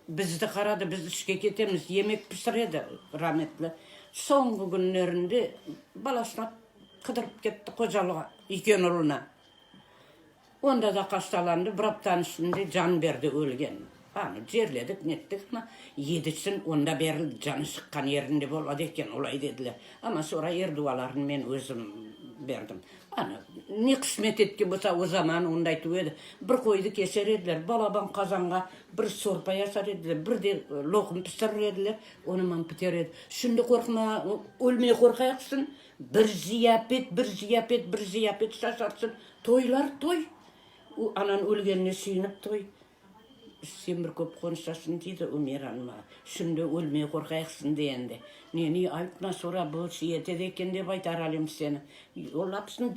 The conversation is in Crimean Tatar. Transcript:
Bizdi qaradı, biz işke ketemiz, yemek pişiredi rametli. Soñğı künlerinde balasına qıdırıp ketti qocalığa, üyken uluna. Onda da hastalandı, bir aptanıñ içinde can berdi, ölgen. Anı cerledik, nettik, amma yedisin onda berildi, canı çıqqan yerinde boladı eken, olay dediler. Amma soñra er dualarını men özüm berdim. Anı, ne qısmet etken bolsa, o zaman onday tüvedi. Bir qoydı keser ediler, balaban qazanğa bir sorpa yasar ediler, bir de loqum pişirir ediler, onıman piter edi. Şimdi qorqma, ölmey qorqayaqsıñ, bir ziyapet, bir ziyapet, bir ziyapet şaşarsıñ. Toylar toy. O, anan ölgenine süyünip toy. Sen bir köp qonuşasıñ, deydi Ümer anma. Şimdi ölmey qorqayaqsıñ degende. Neni aytma, sora bu şey etedi eken dep aytar Alim seni. Yollapsıñ